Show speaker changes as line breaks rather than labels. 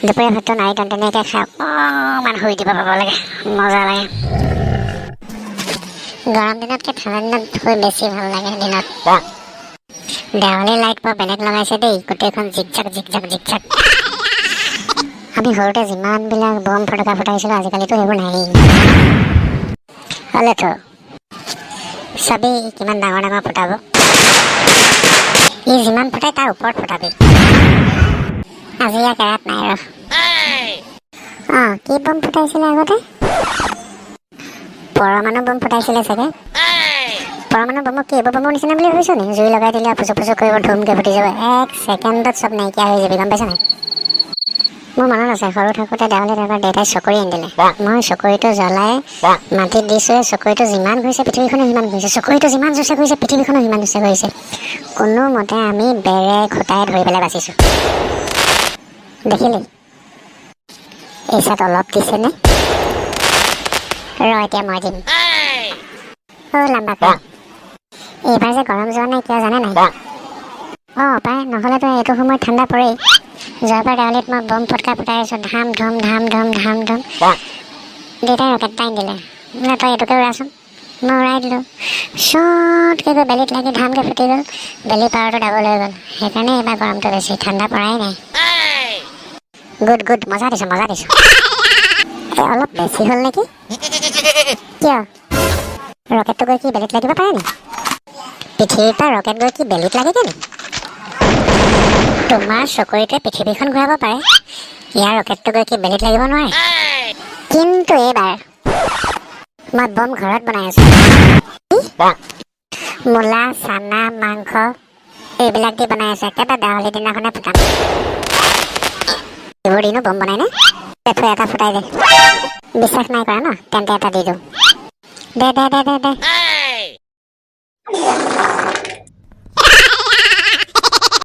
দুপৰীয়া ভাতটো নাৰি টনটনীয়াকৈ খাই অকণমান শুই দিব পাব লাগে, মজা লাগে। গৰম দিনতকৈ ঠাণ্ডা দিনত শুই বেছি ভাল লাগে দিনত। দেৱালী লাইট বৰ বেলেগ লগাইছে দেই, গোটেইখন জিকজাক জিকজাক জিকজাক। আমি সৰুতে যিমানবিলাক বম ফটকা ফুটাইছিলোঁ, আজিকালিতো সেইবোৰ নায়েই। হ'লেতো চাবি, কিমান ডাঙৰ ডাঙৰ ফুটাব। ই যিমান ফুটাই তাৰ ওপৰত ফুটাবি। আজি ইয়াক এৰাত নাই ৰ। অঁ, কি বম ফুটাইছিলে আগতে? পৰমাণু বম ফুটাইছিলে চাগে। পৰমাণু বমক কি এইবোৰ বমৰ নিচিনা বুলি ভাবিছ নি? জুই লগাই দিলে ফুচু ফুচু কৰিব, ধুমকৈ ফুটি যাব, এক ছেকেণ্ডত চব নাইকিয়া হৈ যাবি, গম পাইছ নাই? মোৰ মনত আছে, সৰু থাকোঁতে দেৱালীত এবাৰ দেউতাই চকৰি আনি দিলে। মই চকৰিটো জ্বলাই মাটিত দিছোঁৱে, চকৰিটো যিমান ঘূৰিছে পৃথিৱীখনো সিমান ঘূৰিছে। চকৰিটো যিমান জোৰছে ঘূৰিছে, পৃথিৱীখনো সিমান জোৰছে ঘূৰিছে। কোনোমতে আমি বেৰে খুটাই ধৰি পেলাই বাচিছোঁ। দেখিলি, এই চাত অলপ দিছেনে? ৰ, এতিয়া মই দিম। অ' লাম্বা, এইবাৰ যে গৰম যোৱা নাই কিয় জানে নাই? অঁ পাই, নহ'লেতো এইটো সময়ত ঠাণ্ডা পৰেই। যোৱাবাৰ দেৱালীত মই বম ফটকা ফুটাই আছোঁ, ধাম ধুম ধাম ধুম ধাম ধুম। দেউতাই ৰকেট এটা আনি দিলে, বোলে তই এইটোকে উৰাচোন। মই উৰাই দিলোঁ, চটকৈ গৈ বেলিত লাগি ধামকৈ ফুটি গ'ল। বেলি পাৱাৰটো ডাবল হৈ গ'ল। সেইকাৰণে এইবাৰ গৰমটো বেছি, ঠাণ্ডা পৰাই নাই। গুড গুড, মজা দিছোঁ, মজা দিছোঁ। এই অলপ বেছি হ'ল নেকি? কিয়, ৰকেটটো গৈ কি বেলিত লাগিব পাৰে নি? পৃথিৱীৰ পৰা ৰকেট গৈ কি বেলিত লাগেগৈ নি? তোমাৰ চকৰিটোৱে পৃথিৱীখন ঘূৰাব পাৰে, ইয়াৰ ৰকেটটো গৈ কি বেলিত লাগিব নোৱাৰে? কিন্তু এইবাৰ মই বম ঘৰত বনাই আছো। মূলা, চানা, মাংস এইবিলাক দি বনাই আছো। একেবাৰে দেৱালী দিনাখনে ফুটাম। এইবোৰ দিনো বম বনাই নে? এটা ফুটাই দে। বিশ্বাস নাই কৰা ন? তেন্তে এটা দি দিওঁ, দে দে দে দে দে।